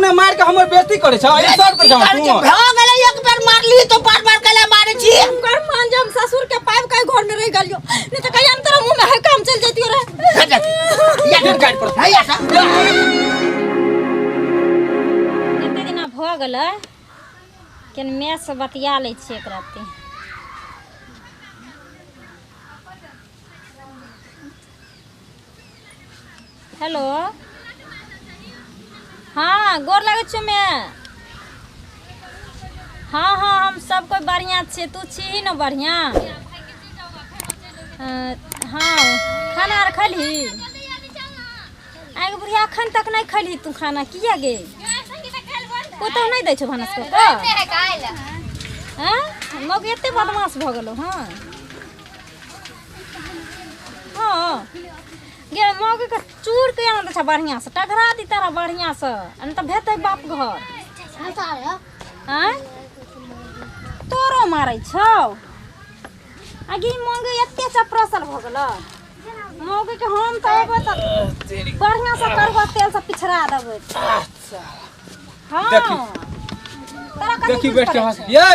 सामने मार के हमर बेइज्जती करे छ, ई सर पर जाऊ तू। भऽ गेलै, एक बेर मारली तो बार बार कैला मारै छी? कर मान जे हम ससुर के पाइप के घर में रह गेलियो, नहीं तो कहिया तोरा मुंह में है काम चल जतियो रे। या फिर गाड़ी पर। है या कते दिना भऽ गेलै केन मायसँ बतिया लै छियै एक रत्ती। हेलो, हाँ, गोर लगै छियौ माय। हाँ हाँ, हम सब कोइ बढ़िआँ छियै, तू छिही ने बढ़िआँ? हाँ, खाना आर खैलही? आइ बुढ़िया, अखन तक नहि खैलही तू खाना किया गे? पुतहु नहि दै छौ भानस कऽ कऽ? हँ मौगी, एते बदमाश भऽ गेलौ? हँ हँ गे मौगीके चूर के आन दै छै बढ़िआँसँ, टघरा दी तारा बढ़िआँसँ, आ नहि तऽ भेतै बाप घर। आँय, तोरो मारै छौ? आ गे मौगी, एते चपरसल भऽ गेलौ? मौगी के हम तऽ एबै तऽ बढ़िआँसँ करुआ तेलसँ पिछड़ा देबै। हँ। देखी। तोरा कथी देखी बुझ बैठ के पड़ै हँस छौ? ये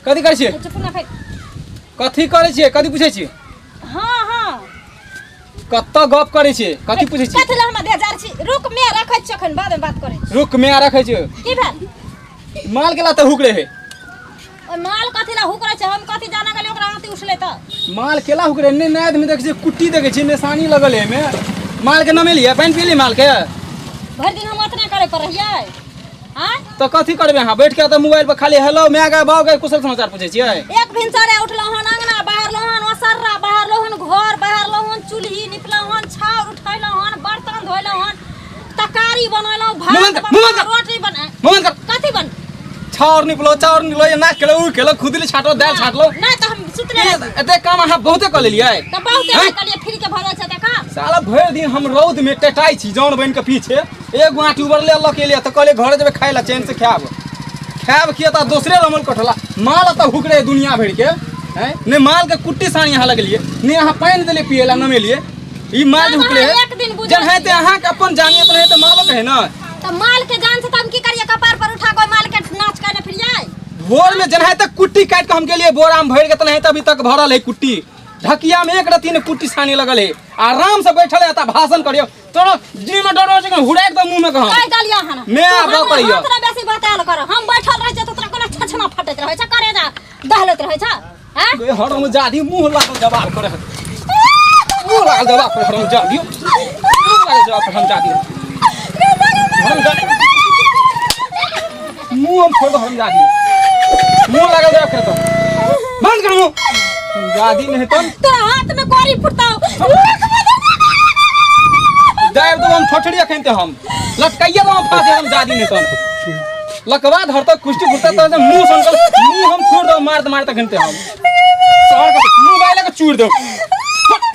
कथी करै छियै? चुप ना फेक। कथी करै छियै, कथी पूछै छियै? हाँ हाँ। कतऽ गप करै छियै, कथी पूछै छियै? कथी लए हमरा भेजार छी? रुक, मे रखै छी, अखन बादमे बात करै छी। रुक, मे रखै छियै। की भेल? माल के लाते हुक रहे। ओहि माल कथी लए हुक रहै छै? हम कथी जाना गेलियै ओकरा आँती उठलै तऽ। माल केला हुक रहे? ने नाद में देखै छियै, कुट्टी देखै छियै, निशानी लगल है एमे। माल के नमेलियै, पानि पियलियै माल के? भरि दिन हम ओतने करे पर रहियै आँय? तऽ कथी करबै अहाँ बैठ के? तऽ मोबाइल पर खाली हेलो my गे बाउ गे कुशल समाचार पूछै छियै। एक भिनसरे उठलहुँ हन, अङ्गना बहारलहुँ हन, ओसर्रा बहारलहुँ हन, घर बहारलहुँ हन, चूल्ही निपलहुँ हन, छाउर उठेलहुँ हन, बर्तन धोलहुँ हन, तरकारी बनेलहुँ, मुँह बंद भात कर, मुँह बंद बनेलहुँ, कर। रोटी बने मोहन कर। कथी बन छाउर निपलो, चाउर निपलो, एना केलो, उ केलो, खुदली छाटलो, दालि छाटलो। नहि तऽ हम सुतले रही। एते काम अहाँ बहुते कऽ लेलियै। तऽ बहुते हैं? नहि कलियै, फ्री के भऽ जाइ छै तऽ काम। साला भरि दिन हम रौद में टेटाइ छी जौन बनि के पीछे। एगो आँटी उबरले लऽ के एलियै तऽ कहलियै घरे जेबै खाय लए, चैन से खायब। खायब किया तऽ दोसरे रमल कठला माल एतऽ हुकरे दुनिया भरि के हैं। ने माल के कुट्टी सानी अहाँ लगलियै, ने अहाँ पानि देलियै पियै लए, नमेलियै। ई माल जे तब हुकरे अहाँ एक दिन बुझल जब है तऽ अहाँके अपन जानियत रहै तऽ मालो के है ने। तऽ माल के जान से तऽ हम की करियै? कपार पर उठा के ओहि माल के नाच के ने फिरियै? भोर में जेनाहिते कुट्टी काटि के हम गेलियै बोरा में भरि के, तेनाहिते अभी तक भरल है कुट्टी। ढकिया में एक रत्ती ने कुट्टी सानी लगल है। आराम से बैठल है तऽ भाषण करियौ। तोरा जी में डर होइ छै, हुड़ाक दे मुंह में कहाँ। कहि देलियै हन। मैं तू आब हमरा करैया। हाथ ने बेसी बतायल कर। हम बैठल रहै छियै तऽ तोरा कोना छछना फटैत रहै छै, करेजा दहलैत रहै छै, हैं? बे हरम जादी, मुंह लागल जवाब करे, मुंह लागल जवाब करे, हरम जादी, मुंह लागल जवाब करे, हरम जादी, हरम जादी, मुंह हम फोड़ दो, हरम जादी, मुंह लागल जवाब करे तो बंद कर मुंह जादी, नहीं तो तोरा हाथ में गोरी फुटतौ। दाब दो हम ठोठड़ी अखन ते हम लटकाइए दो हम फांसी, हम जादी, नहीं तो लकवा धरतो, कुष्टी फुटता तो मुंह सनकल मुंह हम छोड़ दो, मारते मारते घंटे हम शहर के मोबाइल के चूर दो। ए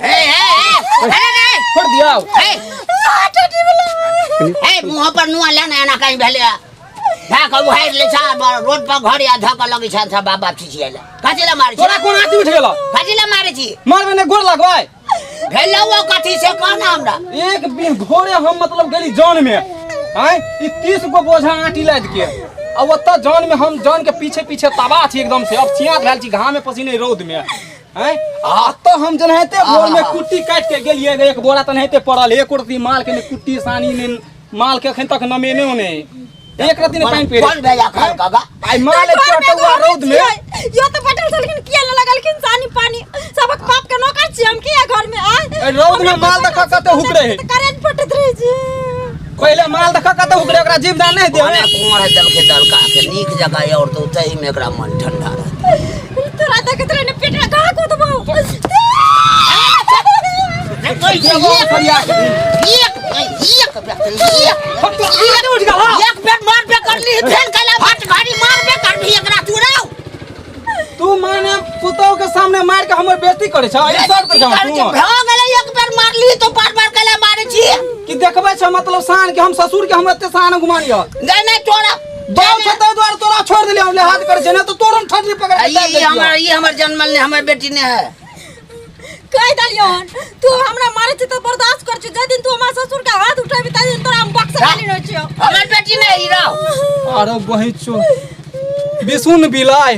ए ए, अरे रे। छोड़ दिया। ए ए, मुंह पर नुआ ले ना, एना कहीं भेले धऽ कऽ उहारि लै छ रोड पर घर या धऽ कऽ लगै छ बाप बाप छिछियाइले। कथी लए मारै छी? तोरा कोन हाथी उठ गेलो? कथी लए मारै छी? मारबे ने गोर लगबै। भेलौ ओ कथी से कह ना हमरा। एक दिन भोरे हम मतलब गेली जौन में आय, ई 30 गो बोझा आटी लाद के, आ ओतऽ जौन में हम जौन के पीछे पीछे तबाह छी एकदम से, अब छियात भेल छी घाम में, पसीने, रौद में आय। आ ओतऽ हम जेनाहिते भोर में कुट्टी काटि के गेलियै, एक बोरा तेनाहिते पड़ल, एक रत्ती माल के ने कुट्टी सानी, ने माल के अखन तक नमेने ने, एक रत्ती ने पानि पी। कोन भेजा खल काका? आइ माल एक चटौआ रौद में यो तऽ बैठल छलखिन, किया ने लगलखिन सानी पानी? सबक बाप के नौकर छी हम किया घर में आय? ए, रौद में माल देखा कते हुकरे है। करेंट फटैत रहै छै। पहिले माल देखा कते हुकरे, ओकरा जीवदान नहि दे। ओने कुमार है दलके दलका के नीक जगह और तो तही में एकरा मन ठंडा रहतै। तोरा देखैत रहे ने पेट में घा कुदबौ। एक बेर मारबे करली, फेर कैला भात घड़ी मारबे करबी एकरा तू रौ। तू माने पुतोह के सामने मार के हमर बेइज्जती करे छ, ई सर पर जाऊ तू। भऽ गेलै, एक बेर मारली तो बार बार कैला मारै छी? कि देखबै छ मतलब शान के हम ससुर के हम एते शान गुमान य? नहीं नहीं, तोरा बाप छ ताहि दुआरे तोरा छोड़ देलियै, हम लिहाज करे छै, नहि तऽ तोरन ठटरी पकड़ के ई दाबि ई दैतियौ। हमर ई हमर जन्मल ने हमर बेटी ने है। कहि देलियौ हन, तू हमरा मारै छी तऽ बर्दाश्त कर छी, जाहि दिन तू हमरा ससुर के हाथ उठेबी ताहि दिन तोरा हम बक्सा लेने रहै छियौ। हमर बेटी ने ई अरे बही चो बिसुन बिलाय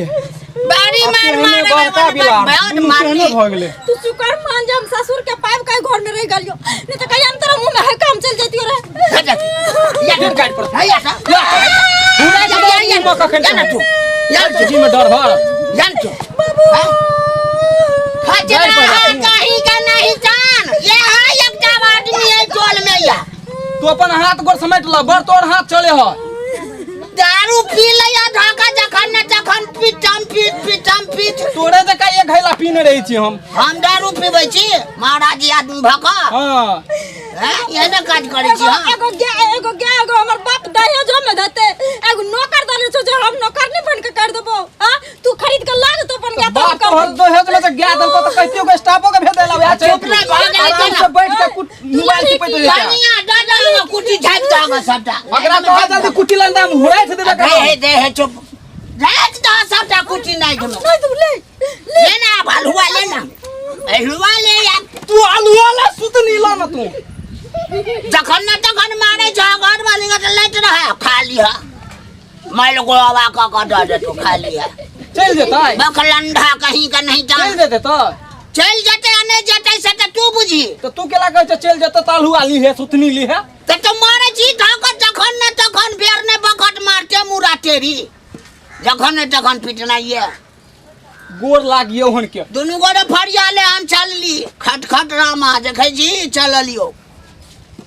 बारी मार केहने मार बड़का बिलाड़ बड़ दुनू मार केहने भऽ गेलै। तू शुक्र मान जे हम ससुर के पाइप के घर में रह गेलियो, नहीं तो कहीं हम तेरा मुंह में है काम चल जैतियो रे। या फिर काटि पड़तौ। या या हुरा या के या मुँह में कखन या ना तू या तू जी में डर भर जान तू बाबू खचरा डर पर है कहीं का नहीं जान ये है एकटा आदमी है टोल में या तू अपन हाथ गोर समेट ल बड़ तोर हाथ चले ह दारू पी ले या ढाका जखन न तखन पीटम पीट पीटम पीट। तोरे जकाँ एक घैला पीने रहै छी हम। हम दारू पीबै छी महाराज जी आदमी भऽ कऽ। हाँ। हैं, एहने काज करै छी एगो हम। एगो गाय, एगो गाय, एगो हमर बाप दहेजो में देते, एगो नौकर देने छौ जे हम नौकर नहीं बन के कर देबो। हाँ, तू खरीद के ला देतो अपन गाय, बाप तो हम तोहर कर देबो। दहेज में से गाय देलको तऽ कहितियो के स्टाफो के भेज देला वएह चुप रह, भऽ गेलै आराम केना? से बैठ के कुट मोबाइल टिपैत रहै छै। कनिया दऽ दऽ कुटी झाँपि दऽ सबटा। अकरा तोरा जल्दी कुटी लंदा हम हुराइत देबे दे हे करब। दे हे चुप राख दऽ सबटा कुटी नाइट में। नहीं तू ले ले। ले ना अब हलुआ ले ना, हलुआ ले यार। तू अलुआ ला सुत नी ला ना तू। जखन न तखन मारे छ घर वाली के तऽ लैत रहे खा लिह माइल गोवा कऽ कऽ दऽ देतो खा लिह। चलि जेतै। बकलंडा कहीं का नहीं चलि जान। जेतै तऽ चलि जेतै आ नहि जेतै से तऽ तू बुझी। तऽ तू केला कहै छ चलि जेतै तऽ अलुआ लीहे सुतनी लीहे। तऽ तू मारे छी धक जखन न तखन बेर ने बखत मारते मुरा टेरी जखन ने तखन पिटनाइए। गोर लागियो हन के। दुनू गोरे फरिया ले हम चलली खट खट रामा देखै छी चललियो।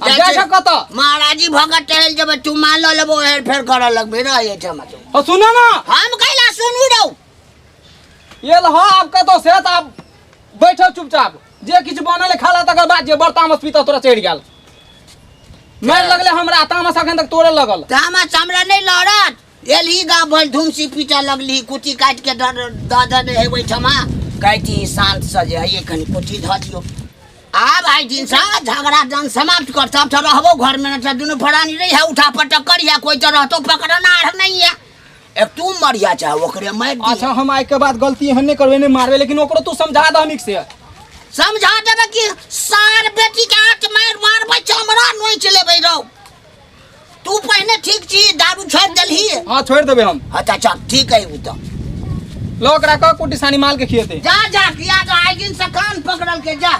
आ जाइ छ कतऽ? महाराजी भगत टहल जेबै तू मान लऽ लेबो हेर फेर करऽ लगबै रह एहिठाम तू। हँ सुन ना। हम कैला सुनू रौ। ये ल हँ आब कतौ से तऽ आब बैठो चुपचाप जे किछु बनल खा ला तकर बाद जे बड़ तामस पीता तोरा चढ़ि गेल। मारि लगले हमरा तामस अखन तक तोरे लगल। तामस हमरा नहि लड़त। एलही गाँव भरि धुमसी पीटऽ लगली कुट्टी काटि के दऽ देने हे ओहिठमा कहती शान्त से जे आइए कनि कुट्टी धऽ दियौ। आब आइ दिनसँ झगड़ा जन समाप्त कर तब तऽ रहबो घरमे नहि तऽ दुनू फरानी रही है उठा पटक करिहे कोई तऽ रहतो पकड़नार नहीं है। एक तू मरिया चाहे ओकरे मारि दिहे। अच्छा हम आइ के बाद गलती एहन नहि करबै नहि मारबै लेकिन ओकरो तू समझा दह नीक से। समझा देबै कि सार बेटी के हाथ मारि मारबै चमड़ा नोचि लेबै रौ। तू पहिने ठीक छी दारू छोड़ि देलही? हाँ छोड़ि देबै हम। अच्छा चल ठीक है उ तऽ। ल ओकरा कह कुटी सानी माल के खिएतै। जा जा किया तऽ आइ दिन से कान पकड़ल के जा।